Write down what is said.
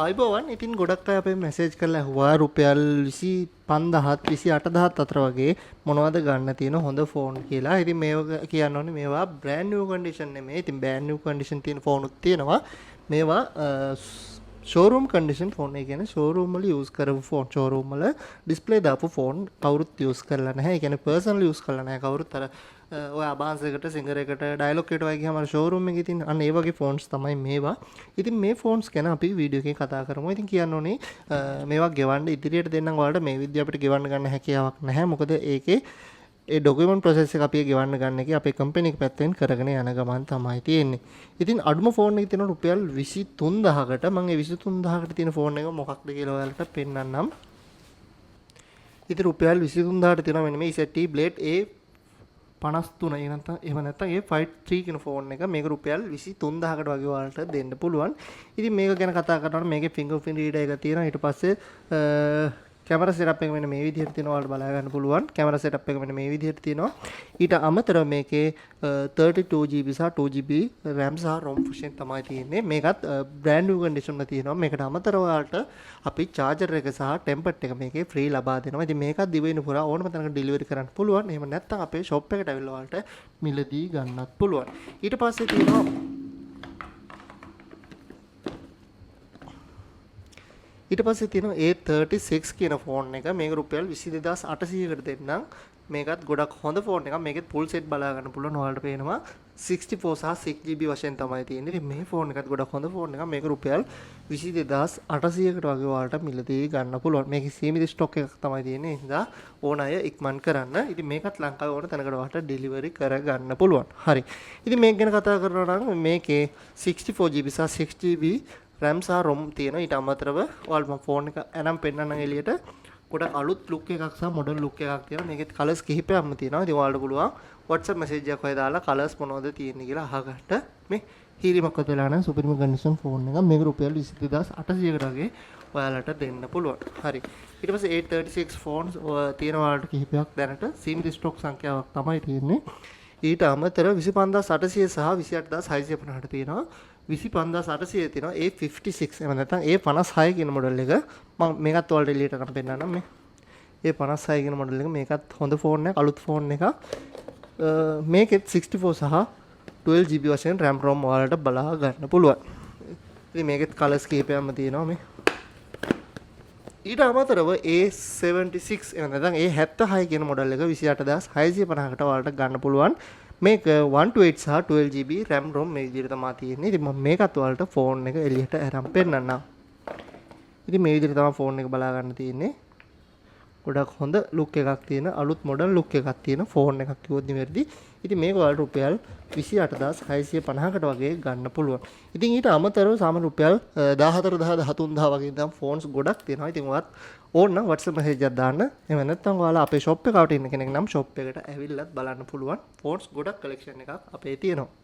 ආයුබෝවන්. ඉතින් ගොඩක් අය අපේ මැසේජ් කරලා ඇහුවා රුපියල් 25,000ත් 28,000ත් අතර වගේ මොනවද ගන්න තියෙන හොඳ ෆෝන් කියලා. ඉතින් මේව කියන්න ඕනේ මේවා බ්‍රෑන්ඩ් නිව් කන්ඩිෂන් නෙමෙයි. ඉතින් බ්‍රෑන්ඩ් නිව් කන්ඩිෂන් තියෙන ෆෝනුත් තියෙනවා. මේවා ෂෝරූම් කන්ඩිෂන් ෆෝන්. ඒ කියන්නේ ෂෝරූම් වල යූස් කරපු ෆෝන්, ෂෝරූම් වල ඩිස්ප්ලේ දාපු ෆෝන් කවුරුත් යූස් කරලා නැහැ. ඒ කියන්නේ පර්සනල් යූස් කරලා නැහැ කවුරුත්. අර ඔය අබාන්ස් එකට, සිංගර් එකට, ඩයලොග් එකට වගේ ගියාම අර ෂෝරූම් එකේ තියෙන අන්න ඒ වගේ ෆෝන්ස් තමයි මේවා. ඉතින් මේ ෆෝන්ස් ගැන අපි වීඩියෝ එකේ කතා කරමු. ඉතින් කියන්න ඕනේ මේවා ගෙවන්න ඉදිරියට දෙන්නම් ඔයාලට. මේ විදිය අපිට ගෙවන්න ගන්න හැකියාවක් නැහැ. මොකද ඒකේ ඒ ඩොකියුමන්ට් ප්‍රොසෙස් එක අපි ගෙවන්න ගන්න එකේ අපේ කම්පැනි එක පැත්තෙන් කරගෙන යන ගමන් තමයි තියෙන්නේ. ඉතින් අඩුම ෆෝන් එක තියෙනවා රුපියල් 23,000කට. මම ඒ 23,000කට තියෙන ෆෝන් එක මොකක්ද කියලා ඔයාලට පෙන්නන්නම්. ඉතින් රුපියල් 23,000ට තියෙනවා මෙන්න මේ ZTE Blade A 53, ඒ නැත්නම් එහෙම නැත්නම් ඒ 53 කියන ෆෝන් එක. මේක රුපියල් 23,000කට වගේ ඔයාලට දෙන්න පුළුවන්. ඉතින් මේක ගැන කතා කරනවා නම් මේකේ ෆින්ගර්ප්‍රින්ට් රීඩර් එක තියෙනවා. ඊට පස්සේ කැමරා සෙටප් එක මෙන්න මේ විදිහට තියෙනවා, ඔයාලට බලා ගන්න පුළුවන්. කැමරා සෙටප් එක මෙන්න මේ විදිහට තියෙනවා. ඊට අමතරව මේකේ 32 GB සහ 2 GB RAM සහ ROM වශයෙන් තමයි තියෙන්නේ. මේකත් බ්‍රෑන්ඩ් නිව් කන්ඩිෂන් එක තියෙනවා. මේකට අමතරව ඔයාලට අපි චාර්ජර් එක සහ ටෙම්පර්ඩ් එක මේකේ ෆ්‍රී ලබා දෙනවා. ඉතින් මේකත් දිවයින පුරා ඕනම තැනක ඩෙලිවරි කරන්න පුළුවන්. එහෙම නැත්නම් අපේ ෂොප් එකට ඇවිල්ලා ඔයාලට මිලදී ගන්නත් පුළුවන්. ඊට පස්සේ තියෙනවා A36 කියන ෆෝන් එක. මේක රුපියල් 22,800කට දෙන්නම්. මේකත් ගොඩක් හොඳ ෆෝන් එකක්. මේකෙත් ෆුල් සෙට් බලා ගන්න පුළුවන්. ඔයාලට පේනවා 64 සහ 6 GB වශයෙන් තමයි තියෙන්නේ. ඉතින් මේ ෆෝන් එකත් ගොඩක් හොඳ ෆෝන් එකක්. මේක රුපියල් 22,800කට වගේ ඔයාලට මිලදී ගන්න පුළුවන්. මේකේ සීමිත ස්ටොක් එකක් තමයි තියෙන්නේ. ඒ හින්දා ඕන අය ඉක්මන් කරන්න. ඉතින් මේකත් ලංකාවේ ඕන තැනකට ඔයාලට ඩෙලිවරි කරගන්න පුළුවන්. හරි. ඉතින් මේක ගැන කතා කරනවා නම් මේකේ 64 GB සහ 6 GB RAM සහ ROM තියෙනවා. ඊට අමතරව ඔයාලට මම ෆෝන් එක අරන් පෙන්නන්නම් එළියට. ගොඩක් අලුත් ලුක් එකක් සහ මොඩර්න් ලුක් එකක් තියෙනවා. මේකෙත් කලර්ස් කිහිපයක්ම තියෙනවා. ඉතින් ඔයාලට පුළුවන් WhatsApp message එකක් ඔය දාලා කලර්ස් මොනවද තියෙන්නේ කියලා අහගන්න. මේ හීරීමක්වත් වෙලා නැහැ, සුපිරිම කන්ඩිෂන් ෆෝන් එක. මේක රුපියල් 22,800කට වගේ ඔයාලට දෙන්න පුළුවන්. හරි. ඊට පස්සේ A36 phones තියෙන ඔයාලට කිහිපයක් දැනට සීමිත ස්ටොක් සංඛ්‍යාවක් තමයි තියෙන්නේ. ඊට අමතරව 25,800 සහ 28,650ට තියෙනවා. 25,800 තියෙනවා A56, එහෙම නැත්නම් A56 කියන මොඩල් එක. මම මේකත් ඔයාලට එළියට අරන් පෙන්නන්නම්. මේ A56 කියන මොඩල් එක, මේකත් හොඳ ෆෝන් එකක්, අලුත් ෆෝන් එකක්. මේකෙත් 64 සහ 12 GB වශයෙන් RAM ROM ඔයාලට බලා ගන්න පුළුවන්. ඉතින් මේකෙත් කලර්ස් කිහිපයක්ම තියෙනවා මේ. ඊට අමතරව A76, එහෙම නැත්නම් A76 කියන මොඩල් එක 28,650කට ඔයාලට ගන්න පුළුවන්. මේක 128 සහ 12 GB RAM ROM මේ විදිහට තමයි තියෙන්නේ. ඉතින් මම මේකත් ඔයාලට ෆෝන් එක එළියට අරන් පෙන්නන්නම්. ඉතින් මේ විදිහට තමයි ෆෝන් එක බලා ගන්න තියෙන්නේ. ගොඩක් හොඳ ලුක් එකක් තියෙන, අලුත් මොඩල් ලුක් එකක් තියෙන ෆෝන් එකක් කිව්වොත් නිවැරදි. ඉතින් මේක ඔයාලට රුපියල් 28,650කට වගේ ගන්න පුළුවන්. ඉතින් ඊට අමතරව සාමාන්‍ය රුපියල් 14,000, 13,000 වගේ ඉඳන් ෆෝන්ස් ගොඩක් තියෙනවා. ඉතින් ඔයාත් ඕන නම් WhatsApp message එකක් දාන්න. එහෙම නැත්නම් ඔයාලා අපේ ෂොප් එකට ඉන්න කෙනෙක් නම් ෂොප් එකට ඇවිල්ලත් බලන්න පුළුවන්. ෆෝන්ස් ගොඩක් කලෙක්ෂන් එකක් අපේ තියෙනවා.